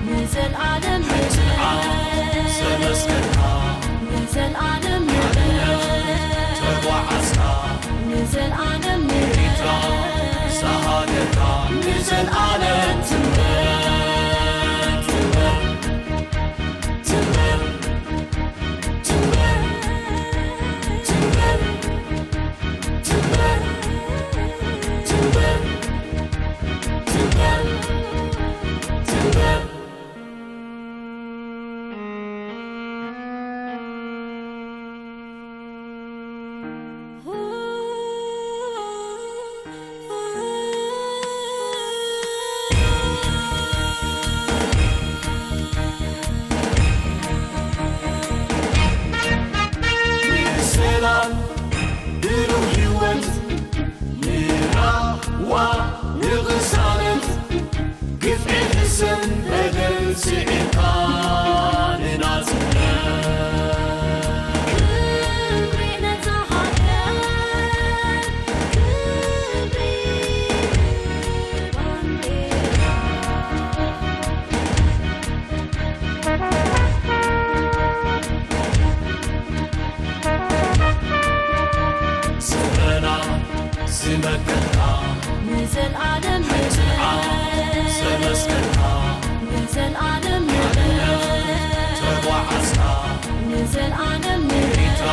ንዘልኣለም ንዘልኣለም ተጓዓዝካ ንዘልኣለም ንዘልኣለም ንዘልኣለም ትንበር ትንበር ትንበር ትንበር ትንበር ትንበር ትንበር ትንበር ሰላም ብሩህ ህይወት ንራህዋ ንቕሳነት ግፍዒ ሕሰም በደል ስዒርካ ንናጽነት ክብሪ ነታ ሃገር ክብሪ ባንዴራ ስረና ዝመከትካ ንዘልኣለም ሕትንዓ ዘመስከርካ ንዘልኣለም ተጓዓዝካ ንዘልኣለም ኤርትራ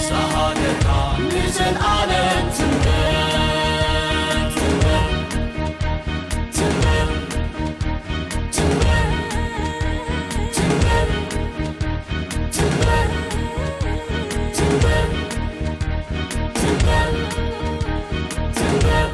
ዝሃገርካ ንዘልኣለም ትንበር ትንበር ትንበር ትንበር ትንበር ትንበር ትንበር ትንበር ትንበር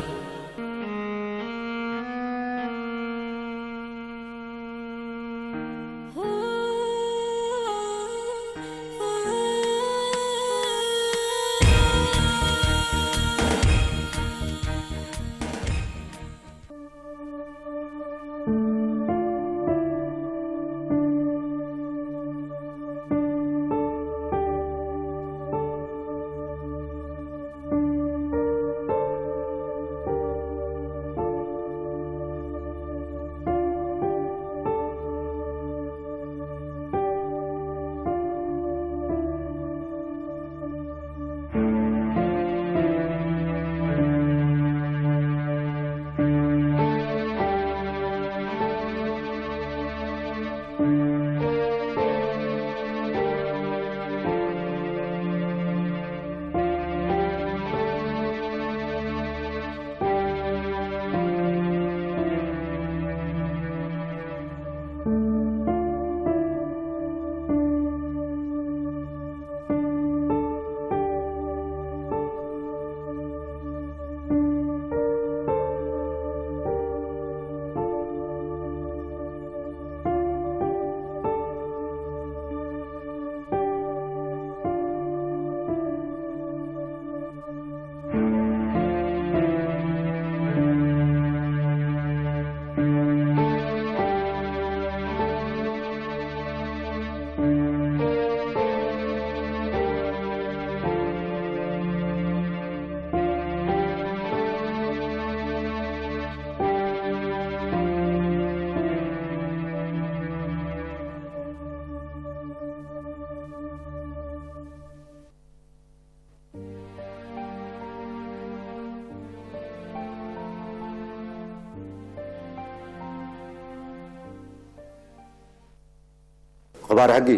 ኣኽባሪ ሕጊ፣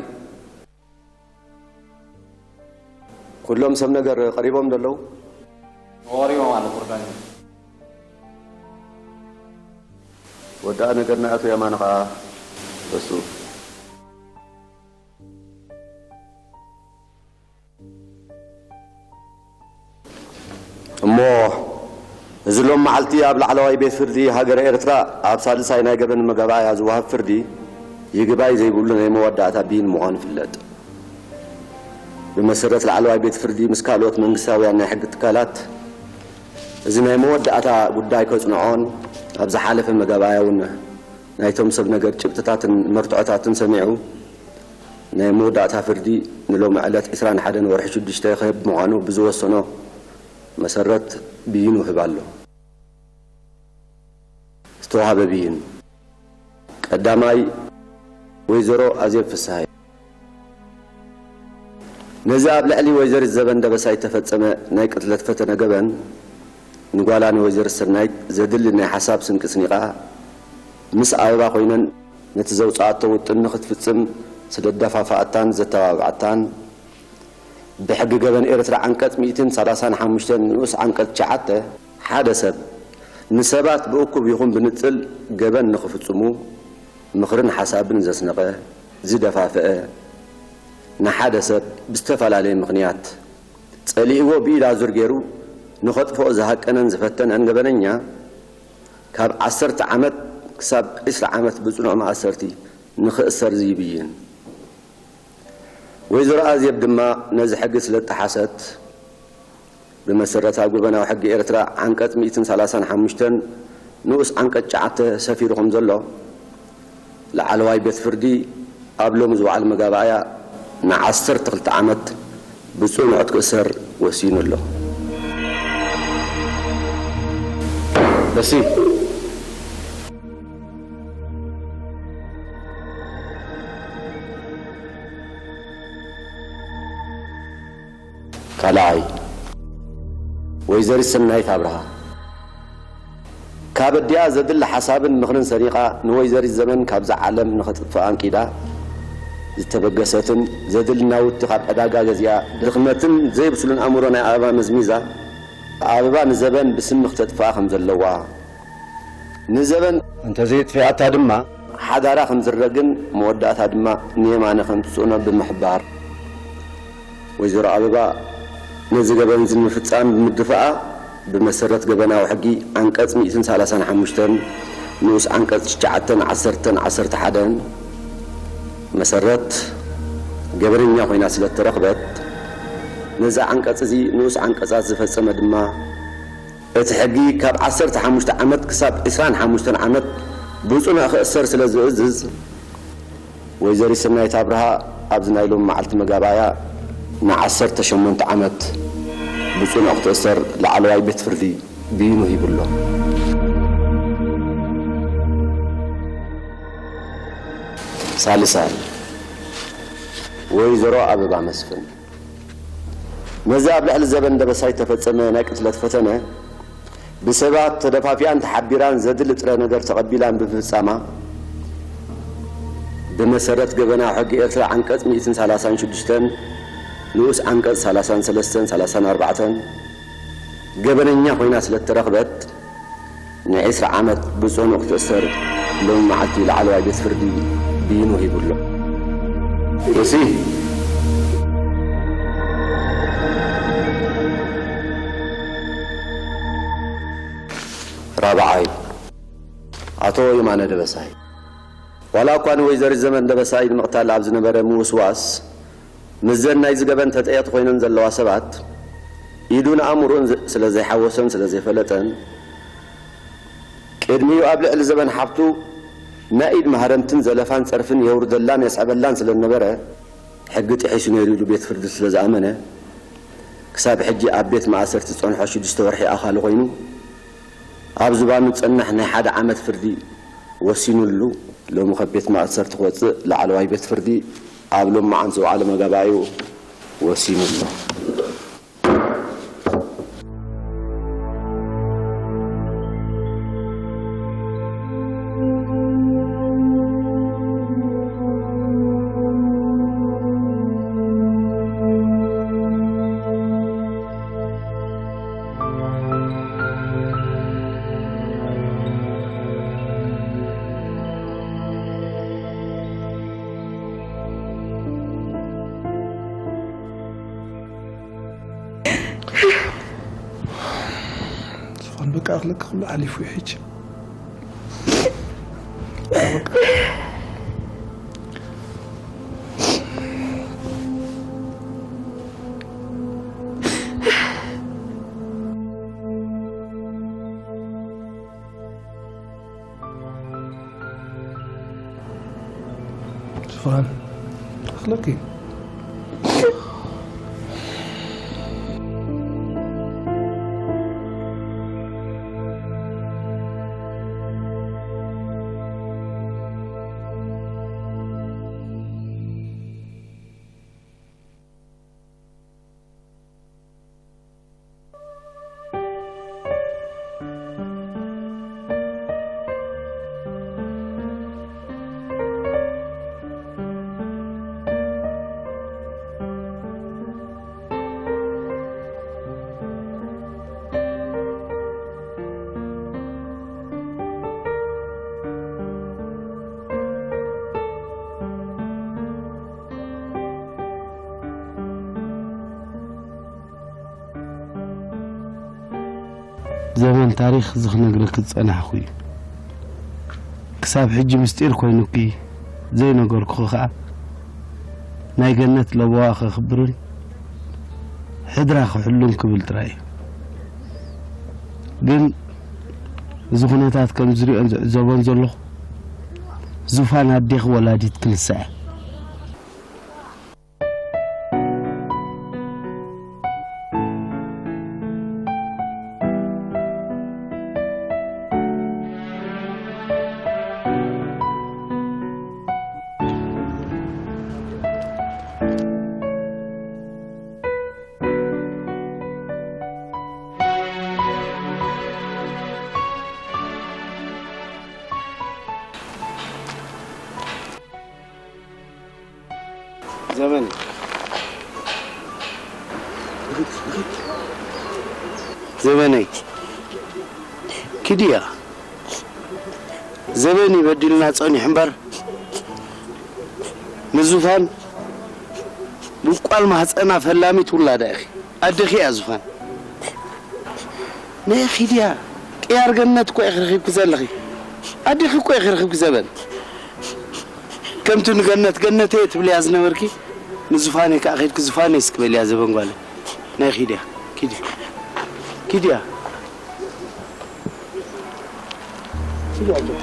ኩሎም ሰብ ነገር ቀሪቦም ዶ ኣለዉ? ቀሪቦም ኣለዉ ክቡር ዳኛ። ወድኣ ነገርና ኣቶ የማነ ኸኣ በሱ። እሞ እዚ ሎም መዓልቲ ኣብ ላዕለዋይ ቤት ፍርዲ ሃገረ ኤርትራ ኣብ ሳልሳይ ናይ ገበን መጋባእያ ዝወሃብ ፍርዲ ይግባይ ዘይብሉ ናይ መወዳእታ ብይን ምዃኑ ይፍለጥ። ብመሰረት ላዕለዋይ ቤት ፍርዲ ምስ ካልኦት መንግስታውያን ናይ ሕጊ ትካላት እዚ ናይ መወዳእታ ጉዳይ ከጽንዖን ኣብ ዝሓለፈ መጋባእያ እውን ናይቶም ሰብ ነገር ጭብጥታትን መርትዖታትን ሰሚዑ ናይ መወዳእታ ፍርዲ ንሎሚ ዕለት ዕስራን ሓደን ወርሒ ሽዱሽተ ክህብ ምዃኑ ብዝወሰኖ መሰረት ብይኑ ይህብ ኣሎ። ዝተዋህበ ብይን። ቀዳማይ፣ ወይዘሮ ኣዜብ ፍስሃየ። ነዚ ኣብ ልዕሊ ወይዘሪት ዘበን ደበሳይ እተፈጸመ ናይ ቅትለት ፈተነ ገበን፣ ንጓላ ንወይዘሪት ስርናይት ዘድሊ ናይ ሓሳብ ስንቂ ስኒቓ፣ ምስ ኣበባ ኮይነን ነቲ ዘውጽኣቶ ውጥን ንኽትፍጽም ስለ ዝደፋፍኣታን ዘተባብዓታን፣ ብሕጊ ገበን ኤርትራ ዓንቀጽ ሚእትን ሰላሳን ሓሙሽተን ንኡስ ዓንቀጽ ትሽዓተ፣ ሓደ ሰብ ንሰባት ብእኩብ ይኹን ብንጽል ገበን ንኽፍጽሙ ምኽርን ሓሳብን ዘስነቐ፣ ዝደፋፍአ፣ ንሓደ ሰብ ብዝተፈላለየ ምኽንያት ጸሊእዎ ብኢድ ኣዙር ገይሩ ንኸጥፍኦ ዝሃቀነን ዝፈተነን ገበነኛ፣ ካብ ዓሰርተ ዓመት ክሳብ ዕስራ ዓመት ብጽኑዕ ማእሰርቲ ንኽእሰር ይብይን። ወይዘሮ ኣዜብ ድማ ነዚ ሕጊ ስለ ዝጠሓሰት፣ ብመሰረት ኣብ ገበናዊ ሕጊ ኤርትራ ዓንቀጽ ሚእትን ሰላሳን ሓሙሽተን ንኡስ ዓንቀጽ ትሽዓተ ሰፊሩ ከም ዘሎ፣ ላዕለዋይ ቤት ፍርዲ ኣብ ሎሚ ዝወዓለ መጋባእያ ንዓሰርተ ክልተ ዓመት ብጽኑዕ ክትእሰር ወሲኑ ኣሎ። በሲ ካልኣይ፣ ወይዘሪት ሰናይት ኣብርሃ። ካብ ኣዲኣ ዘድሊ ሓሳብን ምኽርን ሰኒቓ ንወይዘሪት ዘበን ካብዛ ዓለም ንኸጥፍኣ ኣንቂዳ ዝተበገሰትን ዘድሊ ናውቲ ካብ ዕዳጋ ገዚኣ ድኽመትን ዘይብስሉን ኣእምሮ ናይ ኣበባ መዝሚዛ፣ ኣበባ ንዘበን ብስሚ ክተጥፍኣ ከም ዘለዋ፣ ንዘበን እንተዘየጥፊኣታ ድማ ሓዳራ ከም ዝረግን መወዳእታ ድማ ንየማነ ከም ትጽዕኖ ብምሕባር፣ ወይዘሮ ኣበባ ነዚ ገበን እዚ ንምፍጻም ብምድፋኣ፣ ብመሰረት ገበናዊ ሕጊ ዓንቀጽ ሚእትን ሰላሳን ሓሙሽተን ንኡስ ዓንቀጽ ትሽዓተን ዓሰርተን ዓሰርተ ሓደን መሰረት ገበነኛ ኮይና ስለ እተረኽበት፣ ነዚ ዓንቀጽ እዚ ንኡስ ዓንቀጻት ዝፈጸመ ድማ፣ እቲ ሕጊ ካብ ዓሰርተ ሓሙሽተ ዓመት ክሳብ ዕስራን ሓሙሽተን ዓመት ብጽኑዕ ክእሰር ስለ ዝእዝዝ፣ ወይዘሪት ሰናይት ኣብርሃ ኣብዚ ናይ ሎሚ መዓልቲ መጋባእያ ንዓሰርተ ሸሞንተ ዓመት ብጽኑዕ ክትእሰር ላዕለዋይ ቤት ፍርዲ ብይኑ ሂቡ ኣሎ። ሳልሳይ፣ ወይዘሮ ኣበባ መስፍን። ነዚ ኣብ ልዕሊ ዘበን ደበሳይ እተፈጸመ ናይ ቅትለት ፈተነ፣ ብሰባት ተደፋፊኣን ተሓቢራን ዘድሊ ጥረ ነገር ተቐቢላን ብምፍጻማ፣ ብመሰረት ገበናዊ ሕጊ ኤርትራ ዓንቀጽ ሚእትን ሰላሳን ሽዱሽተን ንኡስ ዓንቀጽ ሰላሳን ሰለስተን ሰላሳን ኣርባዕተን ገበነኛ ኮይና ስለ እተረኽበት፣ ንዒስራ ዓመት ብጽኑዕ ክትእሰር ሎሚ መዓልቲ ላዕለዋይ ቤት ፍርዲ ብይኑ ሂቡ ኣሎ። ርእሲ ራብዓይ፣ ኣቶ የማነ ደበሳይ። ዋላ እኳ ንወይዘሪት ዘመን ደበሳይ ንምቕታል ኣብ ዝነበረ ምውስዋስ፣ ምስዘን ናይዚ ገበን ተጠየቕቲ ኮይነን ዘለዋ ሰባት፣ ኢዱን ኣእምሮኡን ዝ-፣ ስለ ዘይሓወሰን ስለ ዘይፈለጠን፣ ቅድሚኡ ኣብ ልዕሊ ዘበን ሓብቱ ናይ ኢድ ማህረምትን ዘለፋን ጸርፍን የውርደላን የስዕበላን ስለ ዝነበረ፣ ሕጊ ጥሒሱ ነይሩ ኢሉ ቤት ፍርዲ ስለ ዝኣመነ፣ ክሳብ ሕጂ ኣብ ቤት ማእሰርቲ ዝጸንሖ ሽዱሽተ ወርሒ ኣኻሊ ኮይኑ፣ ኣብ ዝባኑ ዝጸንሕ ናይ ሓደ ዓመት ፍርዲ ወሲኑሉ፣ ሎሚ ካብ ቤት ማእሰርቲ ክወጽእ ላዕለዋይ ቤት ፍርዲ ኣብ ሎማዓንቲ ዝወዓለ መጋባእያኡ ወሲኑሉ። ዝኾን በቃ ኣኽለካ ኩሉ ሓሊፉ እዩ ሕጂ። ዝፋን ኣኽለኪ። ዘመን ታሪኽ ዝኽነግረኪ ዝጸናሕኩ እዩ። ክሳብ ሕጂ ምስጢር ኮይኑኪ ዘይነገርኩኺ ኸኣ፣ ናይ ገነት ለበዋ ከኽብርን ሕድራ ክሕሉን ክብል ጥራይ እዩ። ግን እዚ ኩነታት ከም ዝሪኦን ዝዕዘቦን ዘለኹ፣ ዙፋን ኣዴኺ ወላዲት ክንሳ እያ። ዘመነይ፣ ዘመነይ፣ ኪድያ። ዘበን እዩ በዲልና ጸኒሑ እምበር፣ ንዙፋን ብቋል ማህፀና ፈላሚት ውላዳ ኢኺ። ኣዴኺ እያ ዙፋን። ነይ ኪድያ፣ ቅያር ገነት እኮ ኢኺ ረኺብኪ ዘለኺ። ኣዴኺ እኮ ኢኺ ረኺብኪ ዘበን። ከምቲ ንገነት ገነተይ ትብልያ ዝነበርኪ፣ ንዙፋነይ ከዓ ከይድኪ ዙፋነይ እስኪ በልያ ዘበን ጓለይ። ናይ ኪድያ፣ ኪድያ፣ ኪድያ። ኪድያ፣ ኪድያ።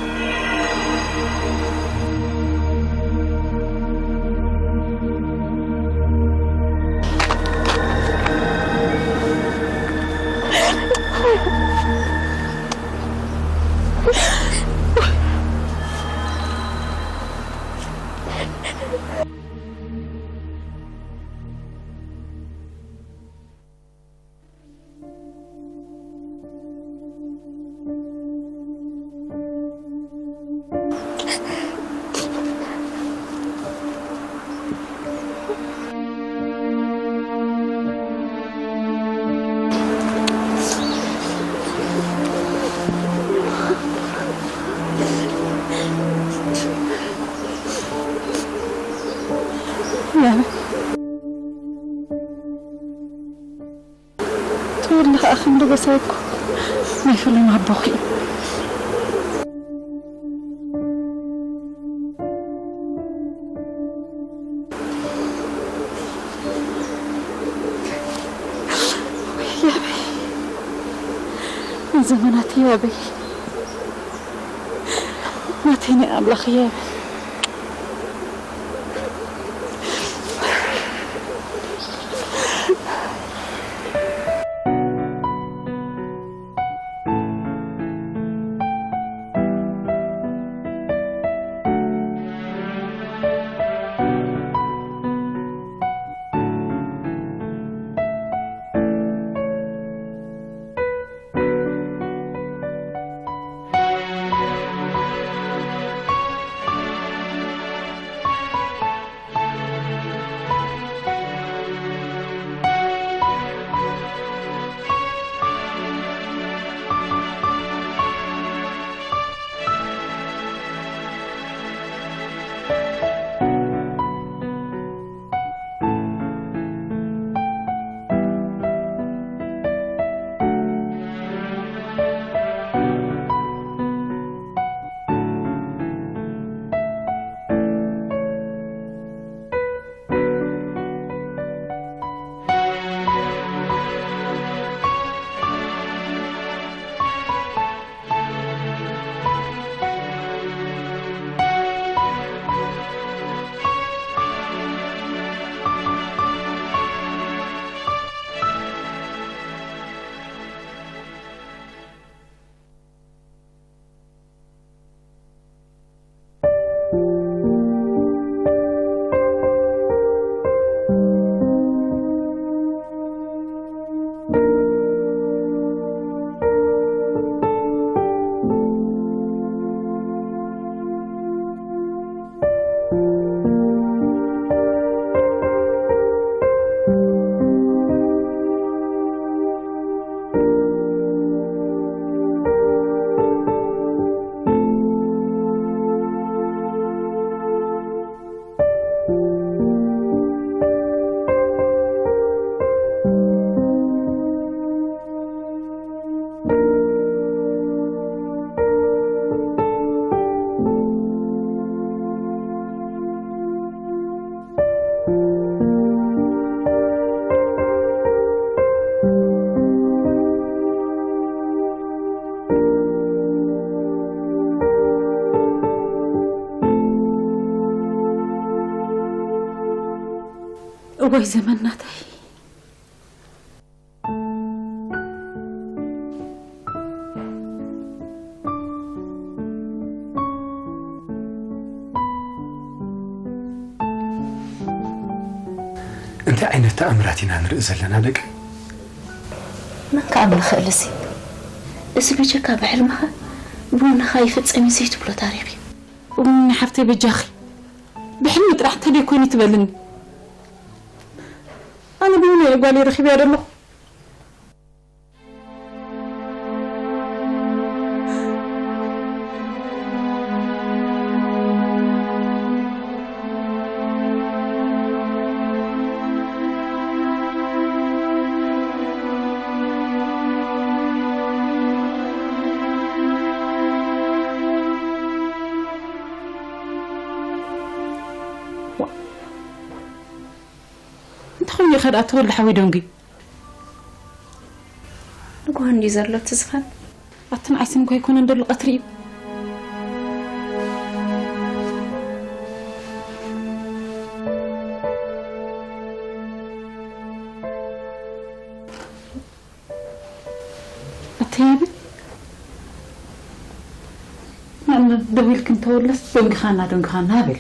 ያበ ተወልደ ኸዓ ከም ደበሳይ እኮ ናይ ፈለማ ኣቦኺ እዩ። ያበይ፣ ንዘመናት ያበይ፣ ናተይ ናይ ኣምላኽ ያበይ። እዋይ ዘመን ናተይ። እንታይ ዓይነት ተኣምራት ኢና ንርኢ ዘለና ደቂ? መን ክኣምን ይኽእል? እዚ እዚ በጀካ ብሕልምኻ ብውነኻ ይፍጸም እዩ ዘይትብሎ ታሪኽ እዩ። እውኒ ሓፍተይ በጃኺ ብሕልሚ ጥራሕ እንተደይኮይኑ ትበልኒ። ኣነ ብውነ እየ ጓለይ ረኺበያ ዘለኹ። እንታይ ኮይኑ ኢኻ ደኣ ተወልደ ሓወይ ደንጉዩ? ንግሆ እንድዩ ዘሎ እቲ ዝፋን። ኣቲ ንዓይ ስም እኮ ኣይኮነን ደሎ ቀትሪ እዩ። ኣቲ ህይቢ ደዊልኪ እንተወለስ ደንግኻና ደንግኻና በል።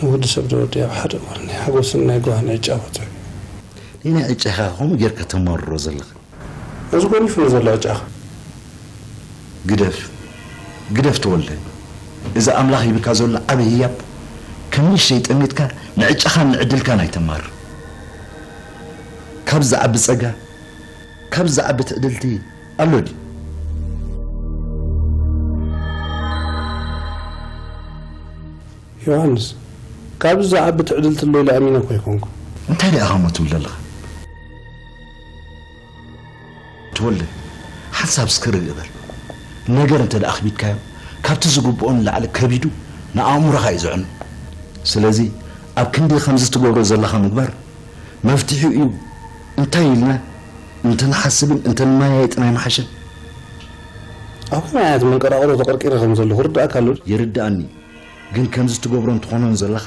ወዲ ሰብ ዶ ወዲ ኣብ ሓደ እዋን ናይ ሓጎስን ናይ ጓህን ዕጫ ወፅዕ። ንናይ ዕጫኻ ከምኡ ጌርካ ተማርሮ ዘለኻ። እዚ ጎኒፉ ንዘሎ ዕጫኻ። ግደፍ ግደፍ ተወልደ፣ እዚ ኣምላኽ ሂብካ ዘሎ ዓቢ ህያብ ከም ንእሽተይ ጠሚትካ ንዕጫኻን ንዕድልካን ኣይተማርር። ካብ ዝዓቢ ጸጋ ካብ ዝዓቢ ትዕድልቲ ኣሎ ድዩ? ዮሃንስ፣ ካብዚ ዝዓቢ ትዕድልቲ ኣሎ ኢለ ኣሚነ እኮ ኣይኮንኩን። እንታይ ደኣ ኸሞ ትብል ዘለኻ? ተወልደ፣ ሓንሳብ እስከ ርግእ በል። ነገር እንተ ደኣ ኣኽቢድካዮ፣ ካብቲ ዝግብኦ ንላዕሊ ከቢዱ ንኣእምሮኻ እዩ ዘዕኑ። ስለዚ፣ ኣብ ክንዲ ከምዚ ትገብሮ ዘለኻ ምግባር መፍትሒኡ እዩ። እንታይ ኢልና እንተንሓስብን እንተንመያየጥን ኣይምሓሸን? ኣብ ከመይ ዓይነት መንቀራቕሮ ተቐርቂረ ከም ዘለኹ ርድኣካ ኣሎ ድዩ? ይርድኣኒ። ግን ከምዚ ትገብሮ እንትኾኖን ዘለኻ፣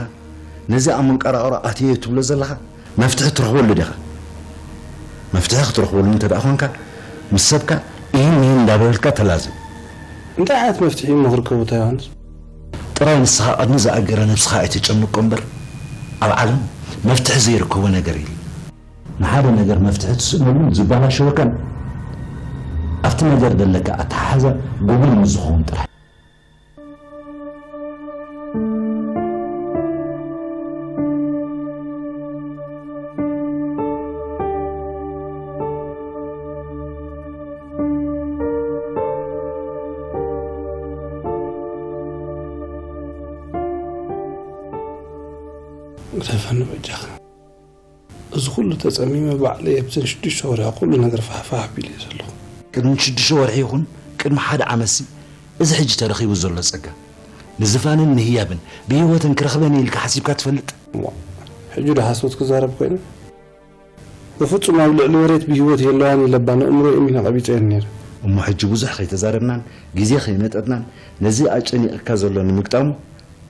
ነዚ ኣብ መንቀራቕሮ ኣትየዮ ትብሎ ዘለኻ፣ መፍትሒ ትረኽበሉ ዲኻ? መፍትሒ ክትረኽበሉ እንተ ደኣ ኾንካ፣ ምስ ሰብካ ኢሂን ምሂን እንዳበልካ ተላዘብ። እንታይ ዓይነት መፍትሒ እሞ ክርከቦ እታ ዮሃንስ? ጥራይ ንስኻ ቅድሚ ዝኣገረ ነብስኻ ኣይተጨንቆ እምበር፣ ኣብ ዓለም መፍትሒ ዘይርከቦ ነገር የለን። ንሓደ ነገር መፍትሒ ትስእነሉን ዝበላሸወካን፣ ኣብቲ ነገር ዘለካ ኣተሓሕዛ ግጉይ ምስ ዝኸውን ጥራይ። ግደፈኒ በጃኻ። እዚ ኩሉ ተጸሚመ ባዕለይ ኣብዘን ሽዱሽተ ወርሒ ኩሉ ነገር ፋሕፋሕ ኣቢለ እየ ዘለኹ። ቅድሚ ሽዱሽተ ወርሒ ይኹን ቅድሚ ሓደ ዓመትሲ እዚ ሕጂ ተረኺቡ ዘሎ ጸጋ ንዝፋንን ንህያብን ብህይወትን ክረኽበን እየ ኢልካ ሓሲብካ ትፈልጥ? እሞ ሕጂ ዶ ሓሶት ክዛረብ ኮይነ? በፍጹም ኣብ ልዕሊ መሬት ብህይወት የለዋን ኢለ እባ ንእምሮይ እሚነ ቀቢጸየን ነይረ። እሞ ሕጂ ብዙሕ ከይተዛረብናን ግዜ ከይመጠጥናን ነዚ ኣጨኒቕካ ዘሎ ንምግጣሙ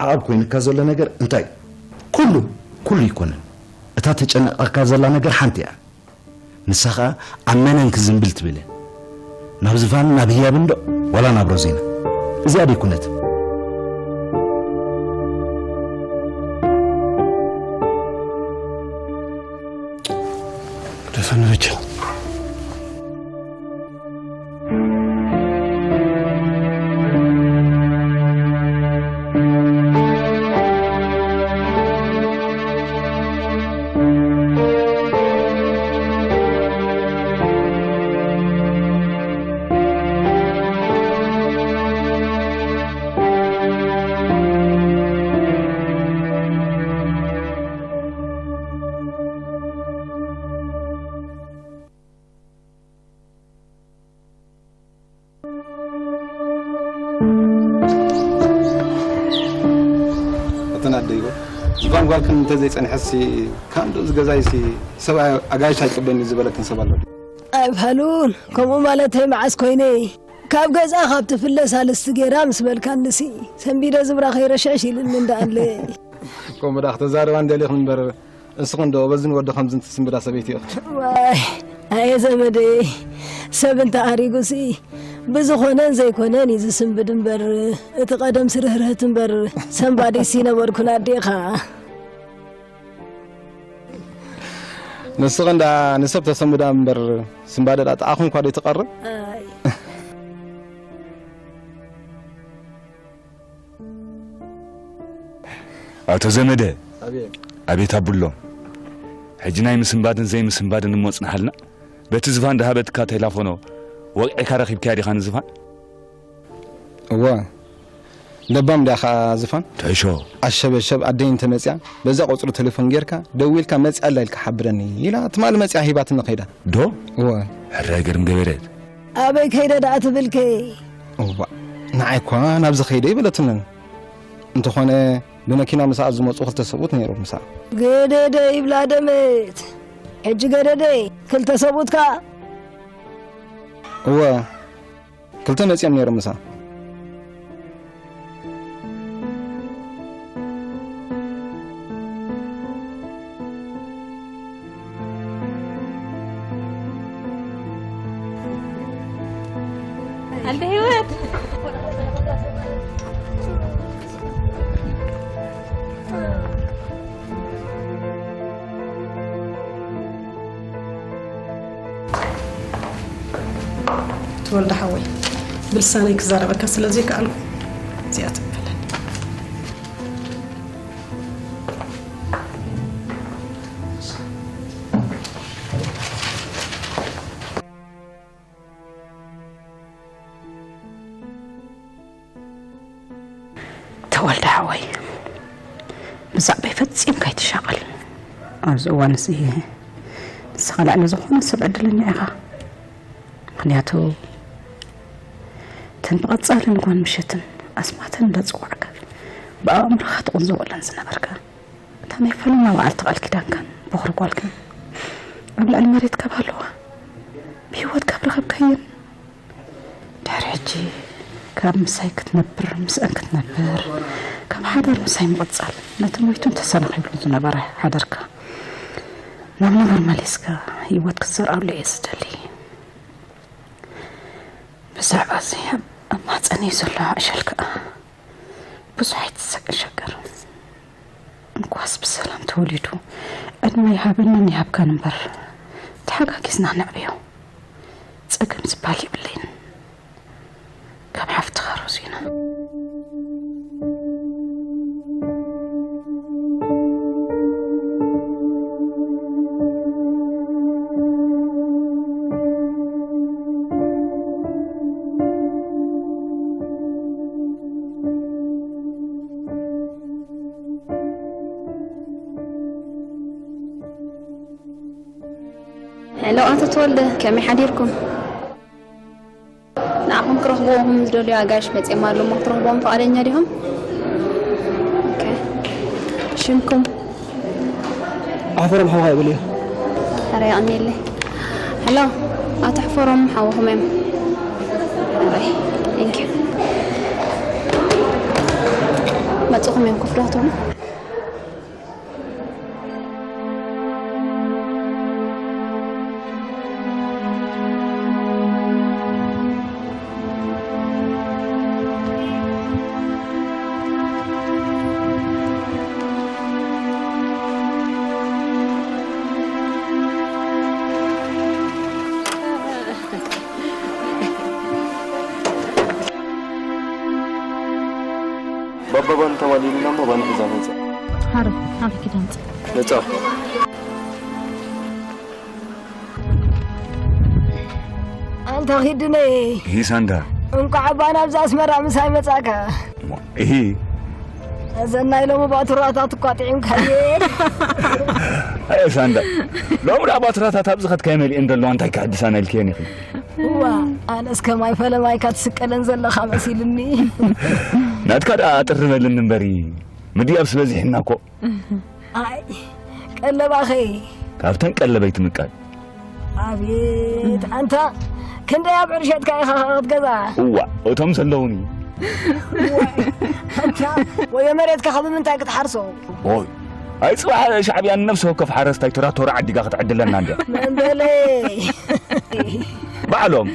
ዓቐብ ኮይኑካ ዘሎ ነገር እንታይ? ኩሉ፣ ኩሉ ኣይኮነን። እታ ተጨነቕካ ዘላ ነገር ሓንቲ እያ። ንሳ ኸኣ ኣብ መነን ክዝንብል ትብል እያ። ናብ ዝፋን ናብ ህያብን ዶ ዋላ ናብ ሮዚና? እዚኣ ደይ ኩነት? ደፈን በጃ። እተን ኣደይዎ ዝፋን ጓልክን እንተዘይጸንሐሲ፣ ካብ እንደዚ ገዛይሲ ሰብኣይ ኣጋይሽ ኣይቅበልኒ ዝበለክን ሰብ ኣሎ። ኣይፋሉን፣ ከምኡ ማለተይ መዓስ ኮይነ? ካብ ገዛ ካብ ትፍለ ሳልስቲ ጌራ ምስ በልካንሲ፣ ሰንቢደ ዝብራ ከይረሽዕሽ ኢልኒ እንዳኣለ። ከምኡ ደኣ ክተዛርባ እንደሊኽን እምበር፣ እስኺ እንዶ በዝን ወዲ ከምዝን ትስንብዳ ሰበይቲ ኢኺ። ዋይ፣ ኣየ ዘመደይ፣ ሰብ እንተ ኣሪጉሲ፣ ብዝኾነን ዘይኮነን እዩ ዝስንብድ እምበር፣ እቲ ቀደም ስርህርህት እምበር፣ ሰንባዲሲ ነበርኩን ኣዴኻ። ንስኺ እንዳ ንሰብ ተሰንብዳ እምበር፣ ስንባደ ዳኣ ጣዕኹም እኳ ደይትቐርብ። ኣይ። ኣቶ ዘመደ፣ ኣቤት። ኣቤት ኣቡሎም። ሕጂ ናይ ምስንባድን ዘይምስንባድን እሞ ጽንሓልና። በቲ ዝፋን ድሃበትካ ቴላፎኖ ወቂዕካ ረኺብካያ ዲኻ ንዝፋን? እወ። ለባም ዲያ ኸኣ ዝፋን? ተሾ። ኣሸበሸብ ኣደይ እንተመጽያ፣ በዛ ቁጽሪ ቴሌፎን ጌርካ፣ ደዊልካ መጽያ ኣላ ኢልካ ሓብረኒ ኢላ ትማሊ መጽያ ሂባትኒ ከይዳ። ዶ? እወ። ሕራይ ገርም ገበረት። ኣበይ ከይደ ደኣ ትብልኪ? እዋእ፣ ንዓይ እኳ ናብዚ ከይደ ይበለትንን። እንተኾነ ብመኪና ምሳኣ ዝመጹ ክልተ ሰብኡት ነይሮም ምሳኣ። ገደደ ይብላ ደመት። ሕጂ ገደደ ክልተ ሰብኡት ከኣ? እወ፣ ክልተ መጺኦም ነይሮም ምሳኣ። ኣደ ህይወት። ተወልደ ሓወይ፣ ብልሳነይ ክዛረበካ ስለ ዘይከኣልኩ እዚኣ ትበለኒ። ተወልደ ሓወይ፣ ብዛዕባይ ፈጺምካ ኣይትሻቐል። ኣብዚ እዋን እዚ ንስኻ ልዕሊ ዝኾነ ሰብ ዕድለኛ ኢኻ። ምኽንያቱ፣ እተን ብቐጻልን ጓል ምሸትን ኣስማተን እንዳጸዋዕካ ብኣእምሮኻ ትቕንዘወለን ዝነበርካ፣ እታ ናይ ፈለማ በዓልቲ ቃል ኪዳንካን በኹሪ ጓልካን ኣብ ልዕሊ መሬት ካብ ሃለዋ፣ ብህይወት ካብ ረኸብካየን፣ ድሕሪ ሕጂ ካብ ምሳይ ክትነብር፣ ምስአን ክትነብር፣ ካብ ሓዳር ምሳይ ምቕጻል፣ ነቲ ሞይቱን ተሰናኺሉን ዝነበረ ሓዳርካ ናብ ነባር መሊስካ ህይወት ክትዘርኣሉ እየ ዝደሊ። ብዛዕባ እዚ ኣብ ማህጸነይ ዘሎ ዕሸል ከኣ ብዙሕ ኣይትሰ-፣ ሸገር። እንኳስ ብሰላም ተወሊዱ፣ ዕድመ ይሃበንን ይሃብካን እምበር፣ ተሓጋጊዝና ነዕብዮ። ጸገም ዝበሃል የብለይን። ካብ ሓፍትኻ ሮዚና። ሄሎ፣ ኣቶ ተወልደ፣ ከመይ ሓዲርኩም? ንዓኹም ክረኽብዎም ዝደልዩ ኣጋይሽ መጺኦም ኣለዉ እሞ ክትረኽብዎም ፍቓደኛ ዲኹም? ኦኬ። ሽምኩም? ኣሕፈሮም ሓውኻ ይበልዮ። ኣረ የቐንየለይ። ሄሎ፣ ኣቶ ኣሕፈሮም ሓውኹም እዮም። Thank you. መጽኹም እዮም ኮፍ ዶ ትብሉ? ባባ ባን ተማሊልና እሞ ባን ሒዛ መጻ። ሓረ፣ ሓረ ኪዳን ጽ። መጻ። ኣንታ ኺድነይ። ሂሳንዳ። እንቋዕ እባ ናብዛ ኣስመራ ምሳይ መጻካ። እሞ፣ እሂ። እዘን ናይ ሎሚ ባቱራታት እኳ ጥዒምካየ። ኣየ ሳንዳ። ሎሚ ደኣ ባቱራታት ኣብዚ ኸትካዮ መሊኤን ዘለዋ እንታይ ክሕድሳና ኢልክየን ኢኺ? እዋ፣ ኣነስ ከማይ ፈለማይካ ትስቀለን ዘለኻ መሲልኒ። ናትካ ደኣ ኣጥርበልኒ እምበሪ፣ ምድያብስ በዚሕና እኮ። ኣይ፣ ቀለባኸይ። ካብተን ቀለበይ ትምቀል። ኣቤት፣ ኣንታ ክንደይ ኣብ ዕርሸትካ ኢኻ ክትገዛ? እዋ፣ እቶም ዘለውኒ። እዋ፣ ኣንታ ወዮ መሬትካ ካብ ምንታይ ክትሓርሶ? ኦይ፣ ኣይ ጽባሕ ሻዕብያ ንነፍሲ ወከፍ ሓረስታይ ትራክቶር ዓዲጋ ክትዕድለና እንድያ። መንበለይ። ባዕሎም፣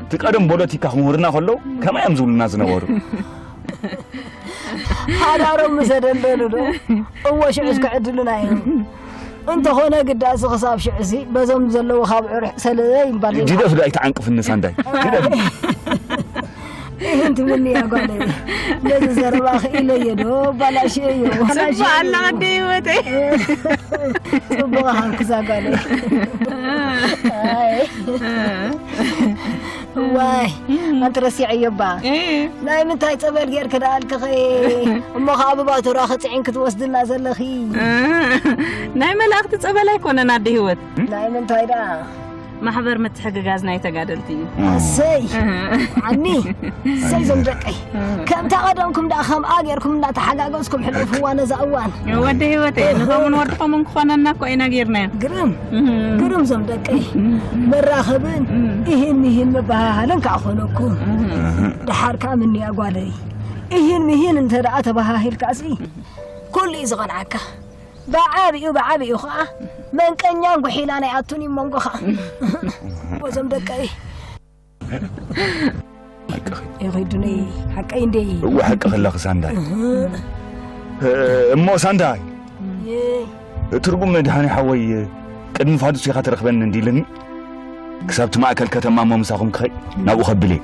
እቲ ቀደም ፖለቲካ ክምህሩና ከለዉ ከመይ እዮም ዝብሉና ዝነበሩ? ሓዳሮም ምስ ኣደልደሉ ዶ? እወ፣ ሽዑስ ክዕድሉና እዮም። እንተኾነ ግዳሲ ክሳብ ሽዑሲ በዞም ዘለዉ ካብ ዕርሕ ሰለ ይባል። ጅደፍ ዶ ኣይትዓንቅፍኒ ሳንዳይ? ጅደፍ። ይህን ትብልኒ እያ ጓለይ። ነዚ ዘረባ ክኢለዮ ዶ ባላሽዮ እዮ። ጽቡቕ ኣለኻ እንደ ህይወተይ። ጽቡቕ ሃንክዛ ጓለይ። ኣይ። ዋይ፣ ኣንቲ ረሲዐዮ እባ። እ። ናይ ምንታይ ጸበል ጌርኪ ደኣ ኣልክኺ? እሞ ኸኣ ብባቱራ ክጽዒን ክትወስድና ዘለኺ? እ። ናይ መላእኽቲ ጸበል ኣይኮነን ኣደ ህይወት። ናይ ምንታይ ደኣ? ማሕበር ምትሕግጋዝ ናይ ተጋደልቲ እዩ። ኣሰይ፣ እ። ዓኒ፣ እሰይ ዞም ደቀይ። ከምታ ቀደምኩም ደኣ ከምኣ ጌርኩም እንዳተሓጋገዝኩም ሕለፍዋ ነዛ እዋን። ወዲ ህይወተይ፣ ንኸምን ወድኸምን ክኾነና እኮ ኢና ጌርናዮ። ግርም፣ እህ። ግርም ዞም ደቀይ። እህ። መራኸብን እህ። ኢሂን ሚሂን መበሃሃልን ከዓ ኾነኩም። እህ። ደሓር ከዓ ምንያ ጓለይ። ኢሂን ሚሂን እንተ ደኣ ተበሃሂልካሲ ኩሉ እዩ ዝቐንዓካ። ብዓቢኡ፣ ብዓቢኡ ከዓ መንቀኛን ጉሒላን ኣይኣቱን እዩ መንጎኻ። ወዞም ደቀይ። ሓቅኺ። ይኺዱኒ፣ ሓቀይ እንዴ? እወ፣ ሓቅኺ ኣለኺ ሳንዳይ። እህ። እ-፣ እሞ ሳንዳይ፣ የ- ትርጉም መድሃኒ ሓወይ፣ ቅድሚ ፋዱስ ኢኻ ትረኽበኒ እንዲልኒ፣ ክሳብ እቲ ማእከል ከተማ እሞ ምሳኹም ክኸይ፣ ናብኡ ከብል እየ።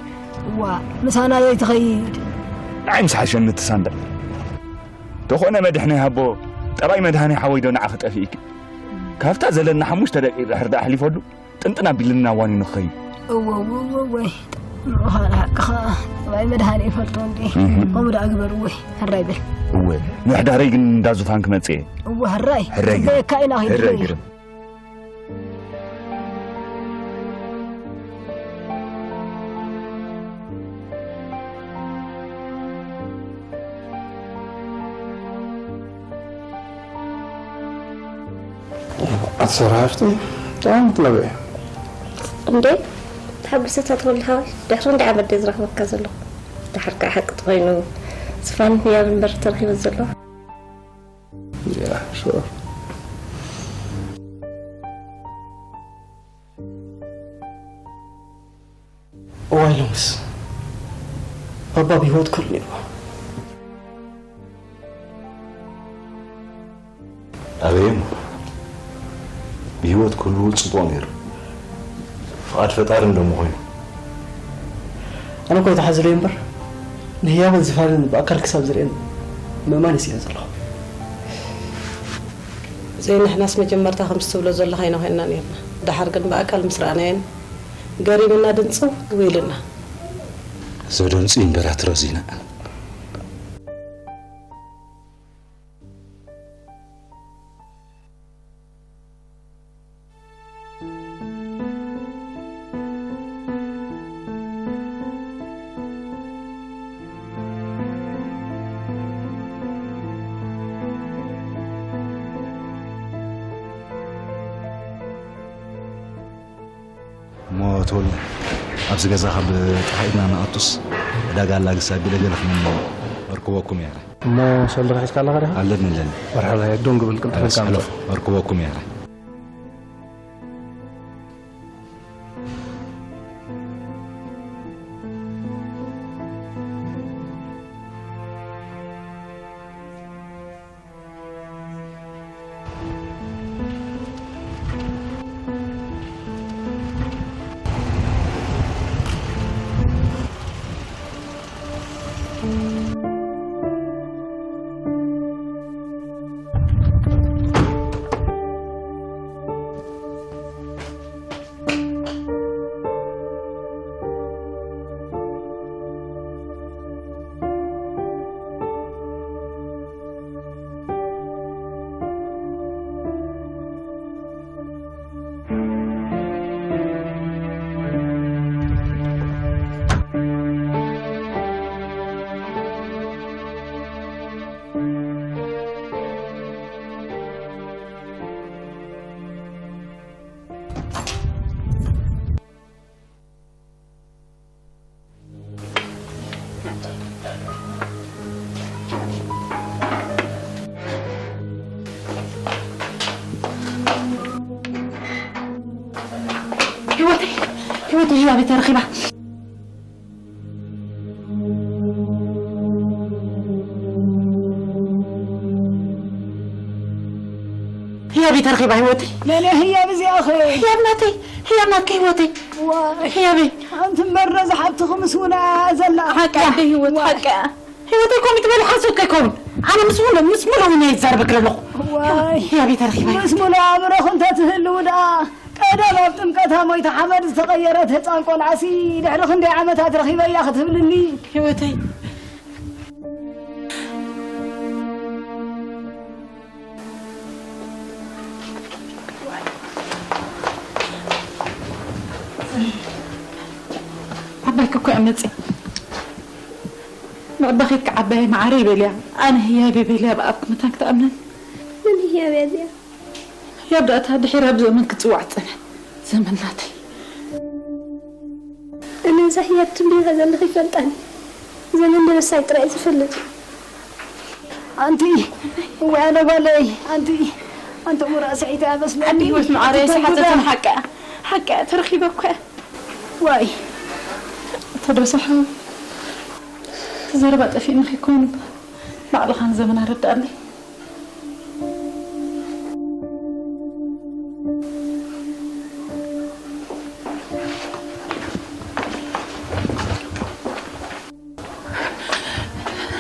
እዋ፣ ምሳና ዘይትኸይድ? ንዓይ ምስ ሓሸኒ እቲ ሳንዳይ። ተኾነ መድሕነይ ሃቦ፣ ጠባይ መድሃኒ ሓወይ ዶ ንዓኺ ጠፊእኪ? ካብታ ዘለና ሓሙሽተ ደቂቕ ድሕር ደኣ ኣሕሊፈሉ፣ ጥንጥን ኣቢልኒ ናብ ዋኒኑ ክኸይድ። እወ፣ እወ፣ እወ፣ እወ። ንዑኻ ንሓቅኻ፣ ጠባይ መድሃኒ ይፈልጦ እንዴ? እህ። ከምኡ ደኣ ግበር፣ እወ፣ ሕራይ በል። እወ፣ ምሕዳረይ ግን እንዳ ዙፋን ክመጽእ እየ። እወ፣ ሕራይ። ሕራይ ግርም። ጽበየካ ኢና፣ ኺድ ሕራይ በል። ግርም። ኣቲ ሰራሕቲ፣ ጥዑም ትለብዒ። እንዴ፣ ተሓጒሰ ተትወልድ ሓወይ፣ ድሕሪ እንዳ ዓመት ድየ ዝረኽበካ ዘለኹ? ደሓር ከዓ ሓቂ ተኾይኑ፣ ዝፋን ህያብ እምበር ተረኺቡ ዘሎ። ያ፣ ሹር። እዋይ ሎምስ ባባ ብህይወት ክህሉ ነይርዎ። ኣበይ እሞ ብህይወት ክህልዉ ጽቡቕ ነይሩ። ፍቓድ ፈጣሪ እንደሞ ኮይኑ። ኣነ እኮ ይተሓዝለይ እምበር ንህያብን ዝፋንን ብኣካል ክሳብ ዝርእየን ምእማን ይስእን ዘለኹ። ዘይንሕናስ መጀመርታ ከምዚ ትብሎ ዘለኻ ኢና ኮይንና ነይርና። ደሓር ግን ብኣካል ምስ ረኣናየን ገሪምና ድንጽው ኢሉና። ዘደንጽ እምበራት ረዚና። እሞ ተወልደ፣ ኣብ እዚ ገዛ ካብ ጠፋኢና ንኣቱስ ዕዳጋ ኣላግስ ኣቢለ ገለ ክመን መርክበኩም እየ። እሞ ሰልዲ ሒዝካ ኣለኻ ዲኻ? ኣለኒ፣ ኣለኒ። መርሓባ፣ ደንጉ ብል፣ ቅልጥፍ ኢልካ ምጻእ። ሕለፉ፣ መርክበኩም እየ። ህይወተይ፣ ህይወተይ፣ ህያበይ ተረኺባ። ህያበይ ተረኺባ ህይወተይ። መን እያ ህያብ እዚኣኸ? ህያብ ናተይ፣ ህያብ ናትኪ ህይወተይ። ዋይ። ህያበይ። ኣንቲ እምበር ነዛ ሓብትኺ ምስ ሙሉኣ ዘላ። ሓቂ ኣደ ህይወት፣ ዋይ። ሓቂ እያ። ህይወተይ ከምኡ ትበሊ ሓሶት ከይከውን። ኣነ ምስ ሙሉ፣ ምስ ሙሉ እውን እየ ዝዛረበኪ ዘለኹ። ዋይ። ህያበይ ተረኺባ። ምስ ሙሉ ኣእምሮኺ እንተትህልው ደኣ ቀደም ኣብ ጥምቀታ ሞይታ ሓመድ ዝተቐየረት ህፃን ቆልዓሲ ድሕሪ ክንደይ ዓመታት ረኺበያ ክትብልኒ። ህይወተይ። ዓባይ እኮ እያ መፂእ። ምዕባኺ ክዓበየ መዓረይ በልያ። ኣነ ህያበይ በልያ ብኣብ ክመታን ክትኣምነን። መን ህያበይ እዚኣ? ህያብ ደኣ እታ ድሒራ ብዘመን ክትፅዋዕ ትፀንሐ። ዘመን ናተይ። እነ እዛ ህያብ ትብልያ ዘለኺ ይፈልጣን። ዘመን ደበሳይ ጥራይ ዝፈልጥ። ኣንቲ፣ እዋይ ኣነ ጓለይ፣ ኣንቲ፣ ኣንቲ ሙራ ስሒታ እያ መስለኒ። ኣንቲ ህይወት መዓረይ፣ ኣንቲ ስሓተትን ተጉዳ። ሓቂ እያ። ሓቂ እያ፣ ተረኺበ እኮ እያ። ዋይ። ተደሰሓ። ተዘረባ ጠፊእና ከይኮኑ። ባዕልኻ ንዘመን ኣረዳኣለይ።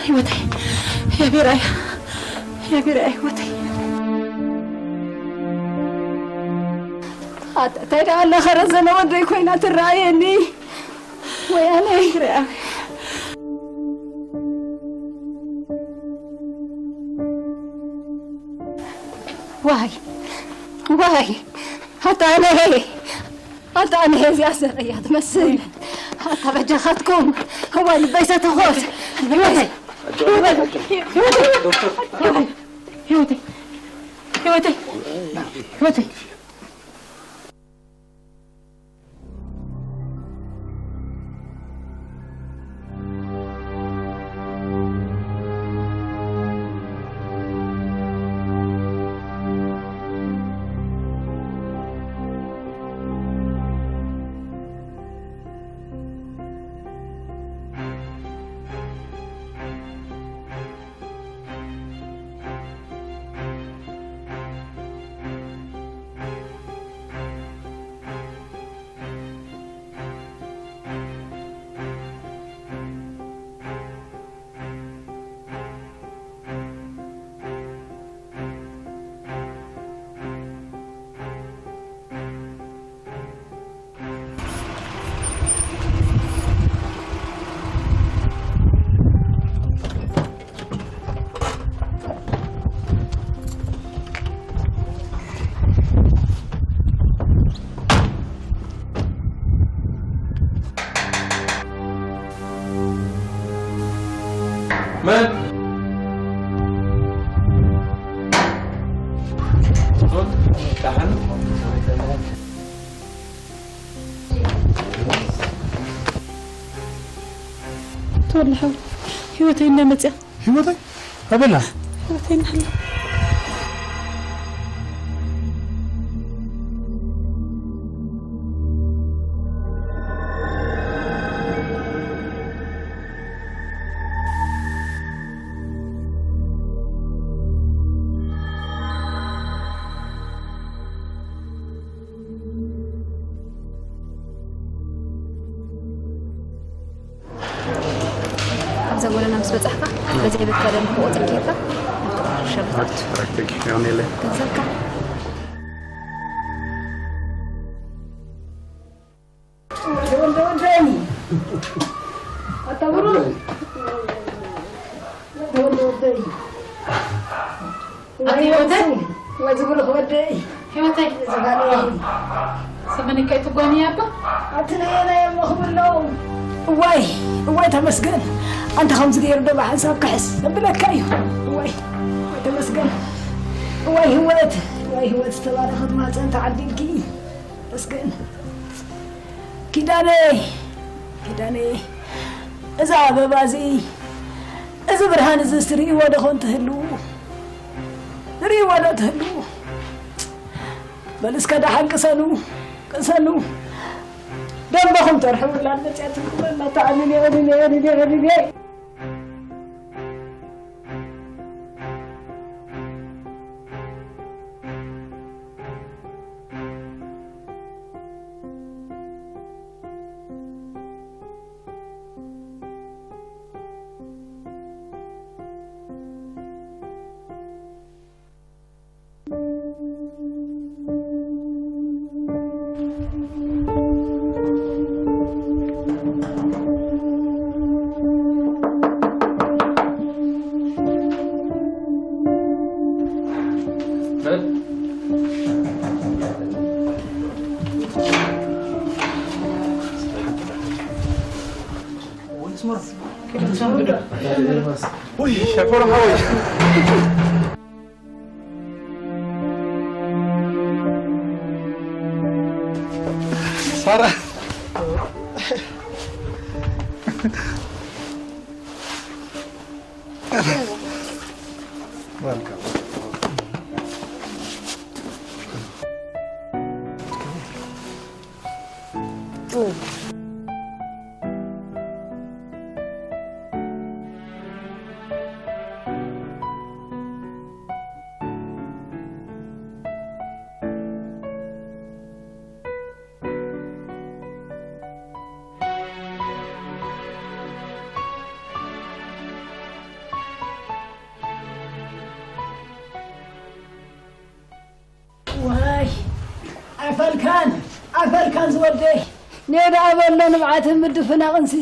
ህይወተይ፣ ህያበይ ርኣያ፣ ህያበይ ርኣያ ህይወተይ። ኣታ እንታይ ደኣ ኣላ ኸረ ዘለ ወደይ ኮይና ትረኣየኒ? ወይ ኣነ ርኣ። ዋይ፣ ዋይ፣ ኣታ ኣነ፣ ኣታ ኣነ እዚኣ ዘርእያ ትመስል። ኣታ በጃኻትኩም፣ እዋይ ልበይ ሰተኾት። ህይወተይ፣ ህይወተይ፣ ህይወተይ፣ ህይወተይ፣ ህይወተይ፣ ህይወተይ። መን? ዳሓን? ተወለ ሓው፣ ህይወተይ እንዳ መጽያ። ህይወተይ ኣበላ። ህይወተይ እንዳ ሓላ። ኣብዛ ጎደና ምስ በጻሕካ፣ በዚ ቤት ካደን ብቑጽሪ ኬድካ፣ ኣብቲ ቁሩብ ሸርፍ ኣት ፕራክቲክ የሆነ የለ። ገንዘብካ። ወደ ወደ ወደ። ኣታ ብሩክ። ወደ ወደ ወደ። ኣቲ ህይወተይ? ወይ ዝብሉ ክወደይ። ህይወተይ? ዝባለይ። ሰመነካይ ትጓኒ ያባ? ኣቲ ናይ ናይ እሞ ክብሎ። እዋይ፣ እዋይ ተመስገን። ኣንተ ከምዚ ገይሩ ዶ ብሓንሳብ ክሕስ ዘብለካ እዩ። እዋይ፣ እዋይ ተመስገን። እዋይ ህይወት፣ እዋይ ህይወት ዝተባረኸት ማፀን ተዓዲልኪ። ተመስገን። ኪዳነይ፣ ኪዳነይ፣ እዚ ኣበባ እዚ፣ እዚ ብርሃን እዚ ትርእይዎ ዶ ኾን ትህልዉ? ትርእይዎ ዶ ትህልዉ? በል እስከ ደሓን ቅሰኑ፣ ቅሰኑ። ደንበኹም ተርሕሙላ መፅያትኩም እናተዓልል የዕልል የዕልል የዕልል። ውይ፣ ሸኮር ሓወይ። ሳራ። Welcome. ዋይ፣ ኣይፈልካን፣ ኣይፈልካን ዝወደይ። ኔዳ በሎ ንብዓትን ምድፍናቕንሲ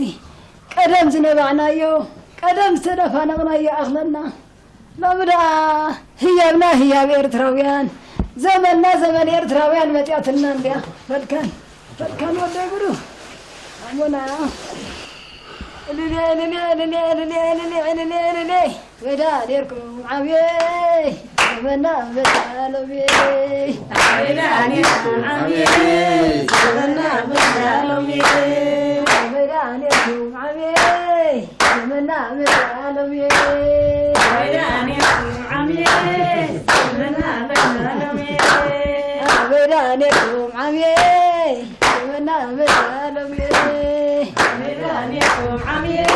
ቀደም ዝነባዕናዮ፣ ቀደም ዝተደፋነቕናዮ ኣኽለና። ሎሚ ደኣ ህያብና ህያብ ኤርትራውያን፣ ዘመንና ዘመን ኤርትራውያን መጽያትልና እንድያ። ፈልካን፣ ፈልካን ወደይ ብሩ። ኣሞና። እልሌ፣ እልሌ፣ እልሌ። ወዳ ኔርኩም ዓብየይ፣ ዘመንና መጽያ ሎሚ። ወዳ ኔርኩም ዓብየይ፣ ዘመንና መጽያ ሎሚ። ወዳ ኔርኩም ዓብየይ፣ ዘመንና መጽያ ሎሚ። ወዳ ኔርኩም ዓብየይ፣ ዘመንና መጽያ ሎሚ። ወዳ ኔርኩም ዓብየይ፣ ዘመንና መጽያ ሎሚ። ወዳ ኔርኩም ዓብየይ፣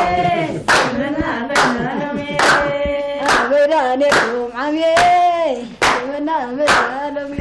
ዘመንና መጽያ ሎሚ። ወዳ ኔርኩም ዓብየይ፣ ዘመንና መጽያ ሎሚ።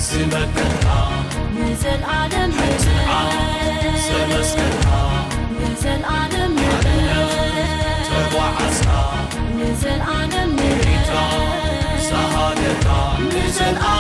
ዝመከርካ ንዘልኣለም ንጽንዓት ዘመስከርካ ንዘልኣለም ንዕነት ተጓዓዝካ ንዘልኣለም ንሪታ ዝሃገርካ ንዘልኣለም